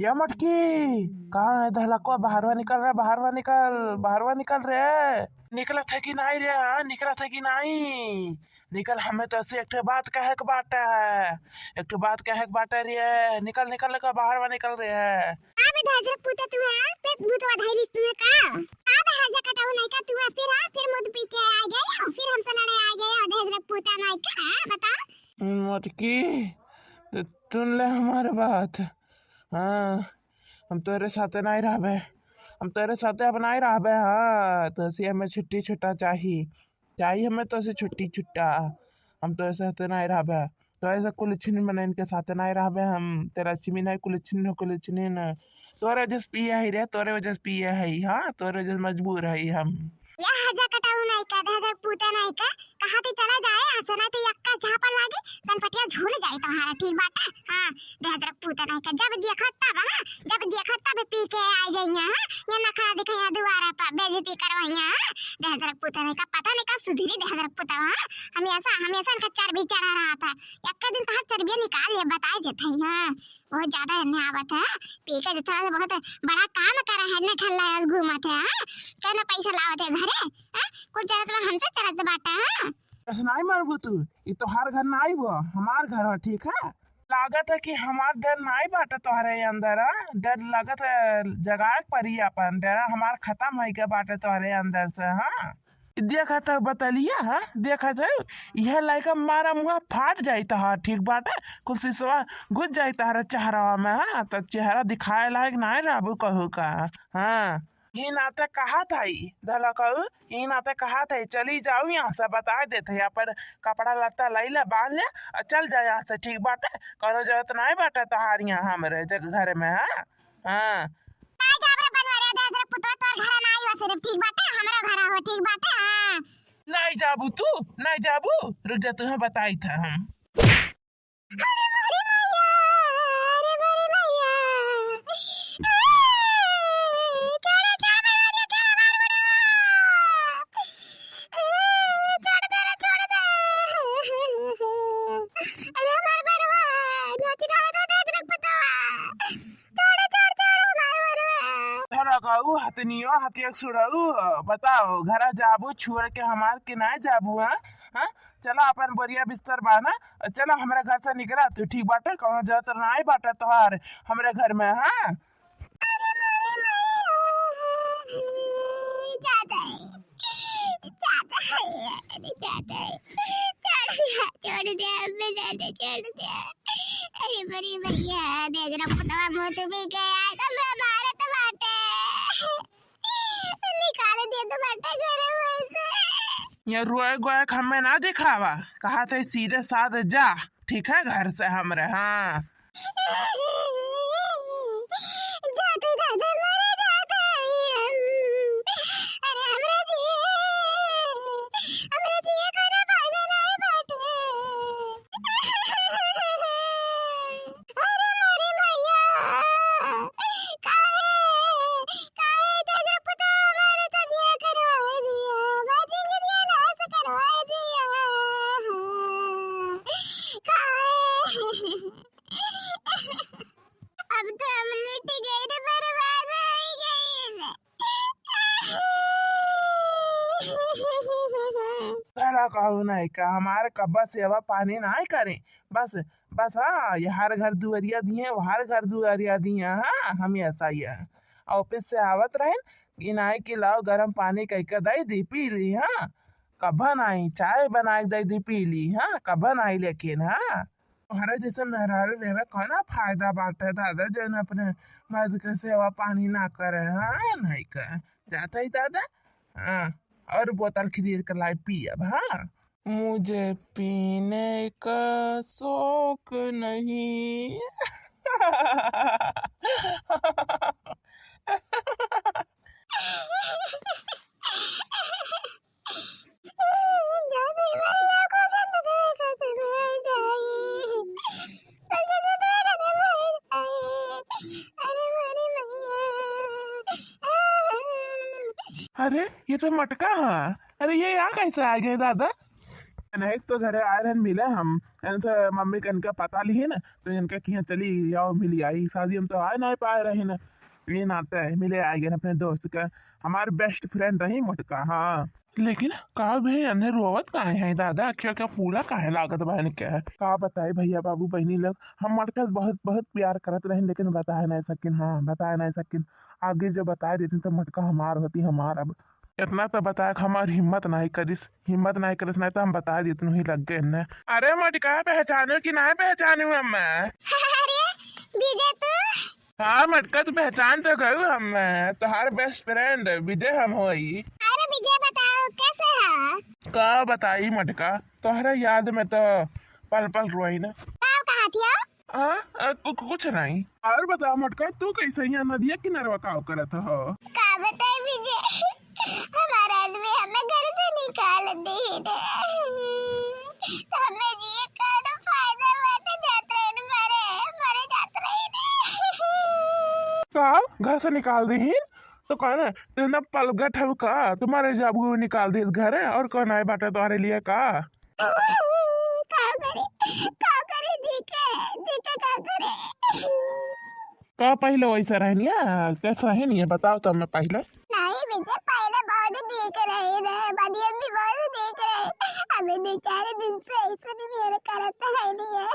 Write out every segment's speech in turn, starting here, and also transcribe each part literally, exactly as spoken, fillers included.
या मटकी, कहाँ है दहलकवा? बाहरवा निकल रे, बाहरवा निकल, बाहरवा निकल रे। निकलत है कि नाई रे? हाँ, निकलत है कि नाई? निकल, हमें तोसे एक ठे बात कहे के बाटे। एक ठे बात कहे के बाटे रे। निकल, निकल, निकल, बाहरवा निकल रे। का बे दहेजरा पूता तू, हाँ? पेट भूतवा धइलिस तुम्हें का? का बे हजा कटाऊ नाई का तू, हाँ? फिर, हाँ? फिर मुँह पी के आ गए, फिर हमसे लड़े आ गए, दहेजरा पूता नाई का, हाँ? बता। मटकी, तो सुन ले हमार बात। हाँ, हम तोरे साथे नाई रहबे, हम तोरे साथे अब नाई रहबे। हाँ, तोसे हमें छुट्टी छुट्टा चाही, चाही हमें तोसे छुट्टी छुट्टा। हम तोरे साथे नाई रहबे, तोरे से कुलछिन मनइन के साथे नाई रहबे हम। तेरा चिमी नाई कुलछिन, कुलछिन। तोरे वजह से पिए है रे, तोरे वजह से पिए है। हाँ, तोरे वजह से मजबूर है हम। या हजा कटाऊ नाई का, दहेजरा पूता नाई का, कहाँ ते चला जाए, ऐसे नाई तो यक्का झापड़ लागी, तन पटिया झूल जाए तुम्हारा, ठीक बाटे? हाँ, दहेजरा पूता नाई का, जब देखो तब, हाँ, जब देखो तब पी के आ जाइए, हाँ, ये नखरा दिखाइए दुआरा पर, बेइज्जती करवाइए, हाँ, दहेजरा पूता नाई का, पता नहीं कब सुधरी दहेजरा पूता, हाँ, हमेशा, हमेशा इनका चर्बी चढ़ा रहा था, यक्का दिन तो हर चर्बिया निकाल ले, बताए देते हैं, हाँ। बहुत ज्यादा एन्ने आवत है, पी के तो थोड़ा सा बहुत बड़ा काम करा है, एन्ने ठल्ला है, घूमत है, हाँ? केतना पैसा लावत है घरे, हाँ? कुल चलत बा हमसे चलत बाटा, हाँ? बस नाई मरबू तू, ई तोहार घर नाई बा, हमार घर है, ठीक है? लागत है कि हमार डर नाई बाटे तोहरे अंदर, हाँ? डर लागत है, जगाए के परी अपन, डर हमार खतम होई के बाटे तोहरे अंदर से, हाँ? देखत है बतलिया, हाँ? देखत है, यह लइका मारा मुँह फाट जाई तोहार, ठीक बाटे? कुल सिसवा घुस जाई तोहरा चेहरवा में, हाँ? तो चेहरा दिखाए लायक नाई रहबू कहू का, हाँ? ई नाते कहत हई, धलकऊ, ई नाते कहत हई, चली जाऊ यहाँ से, बताए देत हई, अपन कपड़ा लत्ता लई ले, बांध ले, और चल जा यहाँ से, ठीक बाटे? कौनो जरूरत नाई बाटे तोहार यहाँ हमरे जग-, घर में, हाँ? हाँ। नाई जाब रे बनवरिया, दहेजरा पुतवा, तोर घर नाई बा सिर्फ, ठीक बाटे? हमरो घर हो, ठीक बाटे? हाँ। नाई जाबू तू, नाई जाबू? रुक जा, तुहे बताई था हम। अरे मोरी मैया, अरे मोरी मैया। आ, छोड़ो, छोड़ो, छोड़ो, छोड़ो, मार बड़े। आ, छोड़ दे रे, छोड़ दे। अरे हमार बड़वा, नोची डाल दो, दहेजरा पुतवा। छोड़, छोड़, छोड़, हमार बड़वा। धरा खाऊ, हतनियो, हतिया सुड़ाऊ, बताओ, घरा जाबू छोड़ के हमार के ना जाबू, हाँ? हाँ? चला अपन बोरिया बिस्तर बाना, चला हमरे घर से निकला तू, ठीक बाटे? कौनो जरूरत नाई बाटे तोहार हमरे घर में, हाँ? अरे मोरे माई, जाता है, जाता है, अरे जाता है, छोड़ दे, छोड़ दे, अम्मे जाता, छोड़ दे। अरे बड़ी भैया, दहेजरा पुतवा मुँह तो भी गया, तो मैं मारत बाटे। निकाल दे तो बाटे घरे में से। ये रोए गोए के हमें ना दिखावा, कहा थे सीधे साधे जा, ठीक है, घर से हमरे, हाँ। जाते दादा मरे जाते हम। अरे हमरे जिए, हमरे जिए कोनो फायदा नाई बाटे। अरे मोरे मैया, काहे, काहे तेरे पुतवा हमारे सदिया करवाए दिया, हमारी जिंदगी नाश करवाए दिया। काहे? अब तो हम लुट गए रे, बर्बाद हो गए रे। साला कहू नहीं का, हमार कब्बा सेवा पानी नहीं करे। बस, बस, हाँ, ये हर घर दुआरिया दिए, वो हर घर दुआरिया दिए, हाँ, हमेशा ये। ऑफिस से आवत रहेन, इनाई के लाओ गरम पानी कह के दे दी, पी ली, हाँ। कब्बा नहीं, चाय बनाए के दे दी, पी ली, हाँ, कब्बा नहीं, लेकिन, हाँ। तोहरे जैसे मेहरारू लेवे कौन फायदा बाटे दादा, जौन अपने मर्द के सेवा पानी ना करे, हाँ, नहीं करे। जात ही दादा, हाँ, और बोतल खरीद के लाई पियब, हाँ। मुझे पीने का शौक नहीं। अरे, ये तो मटका है। अरे, ये यहाँ कैसे आ गए दादा? नहीं तो घरे आए रहन मिले हम, इनसे मम्मी के इनका पता लिहिन, तो इनका किहाँ चली आओ मिली आई। शादी हम तो आए नाहीं पाए रहिन, ये नाते मिले आए गए अपने दोस्त के। हमार best friend रही मोटका। हाँ, लेकिन का भे, एन्हे रोवत काहे हैं दादा? अखिया का पूरा काहे लागत बा इनके? का बताई भइया बाबू बहिनी लोग, हम मटका से बहुत, बहुत प्यार करत रहिन, लेकिन बताए नाहीं सकिन। हाँ, बताए नाहीं सकिन। आगे जो बताए देतिन तो मटका हमार होती, हमार। अब इतना तो बताए कि हमार हिम्मत नाहीं करिस, हिम्मत नाहीं करिस, नाहीं तो हम बताए देतिन वही लग गए इन्हें। अरे मटका, पहचानो कि नाहीं पहचानो हम? अरे विजय, तू? हाँ मटका, तू पहचान तो गयू हम, तोहार best friend विजय हम होई। अरे विजय, बताओ कैसे है? का बताई मटका, तोहरा याद में तो पल पल रोई ना। का कहा थी हो? हाँ, अ, कु-, कु-, कुछ नहीं। और बताओ मटका, तू कैसे यहाँ नदिया किनारवा का करत हो? का बताई विजय, हमार आदमी हमें घर से निकाल दी रे। हमें जिए का तो फायदा बाटे, जात रहे न मरे, मरे जात रहे रे। का? घर से निकाल दी? तो कहना, तू ना पलगट हव का? तुम्हारे जब वो निकाल दी इस घर है, और कौन आए बाटे तुम्हारे लिए का? का करे? का करे? जी के, जी के का करे? का पहिले वैसे रहनिया? कैसे रहनिया? बताओ तो मैं पहिले। नहीं विजय, पहिले बहुत नीक रहे रहे, बनिया भी बहुत नीक रहे। अबे दो चार दिन से ऐसे नहीं मेरे करत है नहीं है।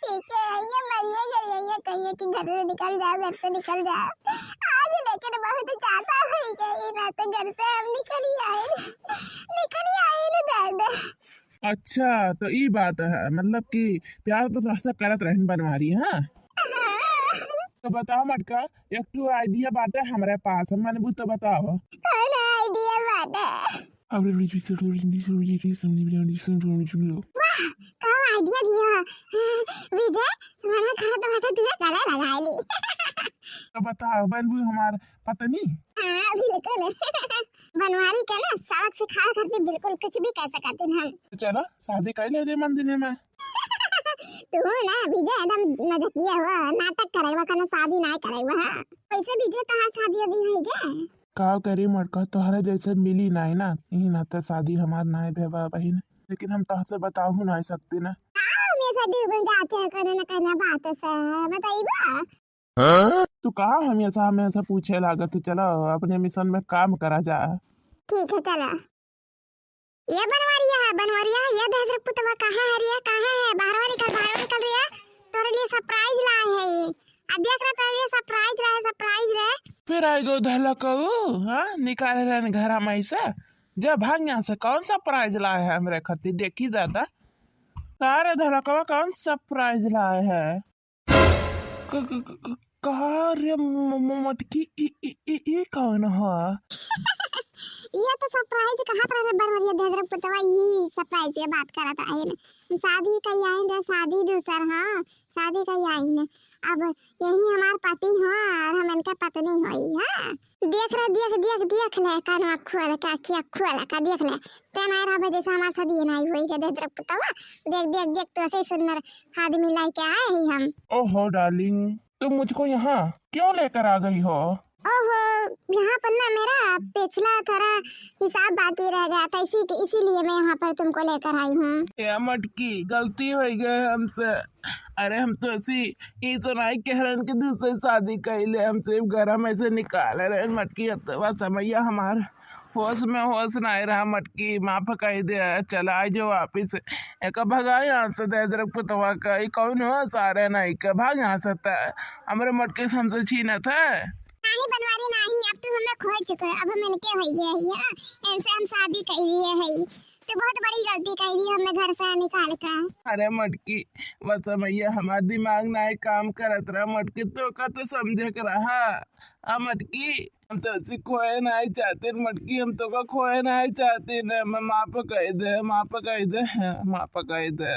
ठीक है, ये मरिए गए, ये कहिए कि घर से निकल जाओ, घर से निकल जाओ। आज लेकिन बहुत ज्यादा हो गई ना, तो घर से हम निकल ही आए, निकल ही आए ना दादा। अच्छा, तो ई बात है, मतलब कि प्यार तो तोहसे करत रहन बनवारी, हाँ? तो बताओ मटका, एक ठो idea बाटे हमरे पास, हम मानबू तो बताओ। कौन idea बाटे? वाह, का idea दिया विजय, मना खा तो बाटे तुझे गले लगा ली। तो बताओ, बनबू हमार पत्नी? हाँ, बिल्कुल। बनवारी के ना सड़क से खाए खातिर बिल्कुल कुछ भी कह सकत हन हम। तो चलो शादी कर ले दे मंदिर में। तू ना विजय एकदम मजाकिया हुआ, नाटक करेगा, कोनो शादी ना करेगा। हाँ, वैसे विजय तोहार शादी अभी होई गे? का करी मटका, तोहरा जैसे मिली नाई ना, यही नाते शादी हमार नाई भेवा बहिन। लेकिन हम तोहसे बताहू नाई सकती ना। हाँ, हमेशा डूबल जाते हैं कोनो न कोनो बात से, बताइबा? हाँ? तू का हमेशा, हमेशा पूछे लागत? चलो अपने मिशन में काम करा जा। ठीक है, चलो। ये बनवरिया है, बनवरिया, ये दहेज पुतवा कहाँ है रे? कहाँ है? बाहरवा निकल, बाहरवा निकल रे। तोरे लिए surprise लाए है ये। आ देख रहा, तोरे लिए surprise लाए, surprise रे। फिर आइ गो धलकऊ, हाँ? निकाले रहन घरा में से। जा भाग यहाँ से, कौन surprise लाए है हमरे खातिर? देखी दादा। का रे धलकवा, कौन surprise लाए है? क-, क-, क-, क-, का रे म-, म-, मटकी, ई, ई, ई, ई कौन ह? ये तो surprise कहा था रे बनवरिया दहेज पुतवा, यही surprise ये बात करत आइन। शादी कई आइन रे, शादी दूसर, हाँ, शादी कई आइन। अब यही हमार पति हुआ और हम इनका पत्नी होई, हाँ। देख रे, देख, देख, देख ले, कानवा खोल के, अखिया खोल के देख ले। ते नाई रहबे जैसे हमार शादी नाई होई रे दहेज पुतवा। देख, देख, देख, तो ऐसे ही सुंदर आदमी लेके आए ही हम। ओहो darling, तुम मुझको यहाँ क्यों लेकर आ गई हो? ओहो, यहाँ पर ना मेरा पिछला थोड़ा हिसाब बाकी रह गया था, इसी, इसीलिए मैं यहाँ पर तुमको लेकर आई हूँ। ए मटकी, गलती हो गई हमसे। अरे हम तो ऐसी, ई तो नाई कह रहन कि दूसरे शादी कइले, हम सिर्फ घर में से निकाले रहन मटकी। अब तो बस समैया हमार होश में होश नाई रहा मटकी, माफ कइ दे, चला आइ जो वापिस। एका भगा यहाँ से दहेज पुतवा का, ई कौन हो सारे नाई के, भाग यहाँ से। त हमरे मटकी से हमसे छीनत है। नाही बनवारी नाही, अब तू हमें खो चुके हो, अब हम इनके होइए ही, हाँ, इनसे हम शादी कइ लिए है। तू बहुत बड़ी गलती कइ दी हमें घर से निकाल के। अरे मटकी, बस समैया हमार दिमाग नाई काम करत रहा मटकी, तो का तो समझे के रहा। आ मटकी, हम तो ऐसी खोए नाई चाहते मटकी, हम तो का खोए नाई चाहते न, मैं माफ कइ दे, माफ कइ दे, माफ कइ दे।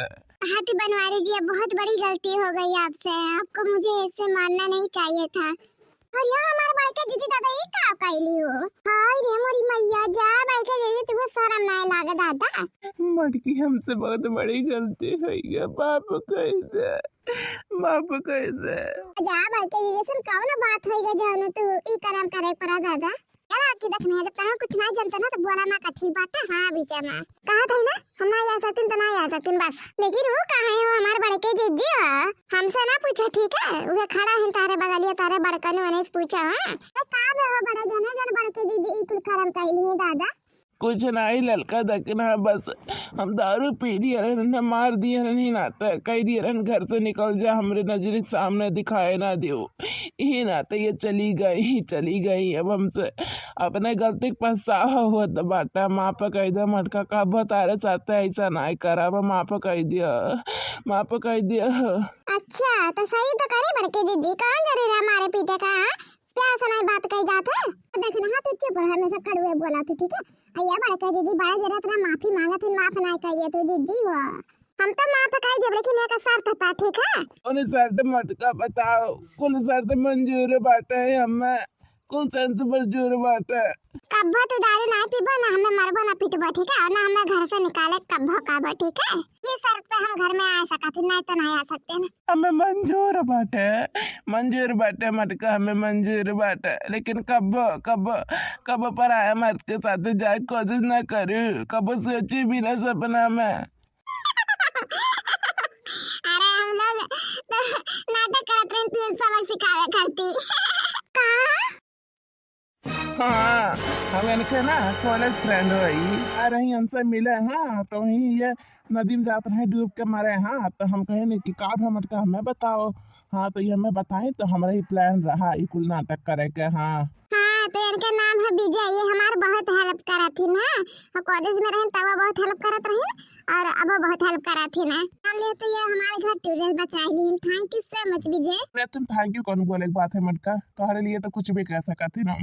हाँ तो बनवारी जी, अब बहुत बड़ी गलती हो गई आपसे, आपको मुझे ऐसे मानना नहीं चाहिए था। और यहाँ हमारे बड़के जीजी दादा ये का कइली हो? हाय रे मोरी मैया, जा बड़के जीजी, तुम्हें शर्म नाई लागे दादा? मटकी, हमसे बहुत बड़ी गलती होइ गई, माफ कइ दे, माफ कइ दे। जा बड़के जीजी, ऐसन कौन बात होइ गई जौन तू ई करम करे पड़ा दादा? चला कि देखने, जब तोहरा कुछ ना जानते ना तो बोला ना कठी बात। हाँ, बीच में कहा था ना, हम ना आ सकतीन तो ना आ सकतीन बस। लेकिन वो कहा है, वो हमार बड़के जिज्जी है, हमसे ना पूछो, ठीक है? वे खड़ा है तारे बगलिया, तारे बड़कन वने से पूछो। हाँ, तो का बे हो बड़े जने, जन बड़के जिज्जी ई कुल करम कैली है दादा? कुछ नाही ललका दखना, बस हम दारू पी लिए रहन, मार दिए रहन, ही नाते कह दिए रहन घर से निकल जा, हमरे नजर के सामने दिखाए ना दियो। ही नाते ये चली गई, ही चली गई। अब हमसे अपने गलती के पछतावा होत बाटा। माफ कह दे मटका, कब तारे साथे ऐसा नाही करब, माफ कह दिया, माफ कह दिया। अच्छा, तो सही तो करे बड़के जिज्जी, कौन जरूरी है मारे पीटे का, हाँ? प्यार से नाही बात कही जात है। देख ना, हाँ, तू चुप रह, हमेशा कड़ुए बोला तू, ठीक है? आ ये बड़के जिज्जी बड़े जरा इतना माफी मांगत है, माफ नाही कह दिया तू जिज्जी हो। हम तो माफ कह देब, लेकिन एक शर्त पा, ठीक है? कौन शर्त मटका बताओ, कुल शर्त मंजूर बाटे हमें, कुल शर्त मंजूर बाटे। कब्बो तू दारू नाही पीबो, ना हमें मरबो ना पीटबो, ठीक है? और ना हमें घर से निकाले कब्बो काबो, ठीक है? ये शर्त पे हम घर में आ सकत ही, नाही तो नाही आ सकते ना। हमें मंजूर बाटे, मंजूर बाटे मटका, हमें मंजूर बाटे, लेकिन कब्बो, कब्बो, कब्बो पराया मर्द के साथ जाए के कोशिश ना करू, कब्बो सोची भी ना सपना में। अरे हम लोग तो नाटक करत रहे, तुझे सबक सिखावे खातिर। का? हाँ, हम इनके ना कॉलेज फ्रेंड हई, आ रही हमसे मिले। हाँ, तो वहीं ये नदी में जात रहे डूब के मरे। हाँ, तो हम कहे नहीं कि का भा मटका हमें बताओ। हाँ, तो ये हमें बताई तो हमरा ही प्लान रहा ई कुल नाटक करे के। हाँ। हाँ, तो इनके नाम है विजय, ये हमार बहुत हेल्प करत थी ना। हम कॉलेज में रहन तब बहुत हेल्प करत रही ना, और अब बहुत हेल्प करत थी ना। हम लिए तो ये हमारे घर टूरिस्ट बचाई ली। Thank you so much विजय। अरे तुम thank you कौन बोले के बात है मटका, तुम्हारे लिए तो कुछ भी कह सकत थी ना।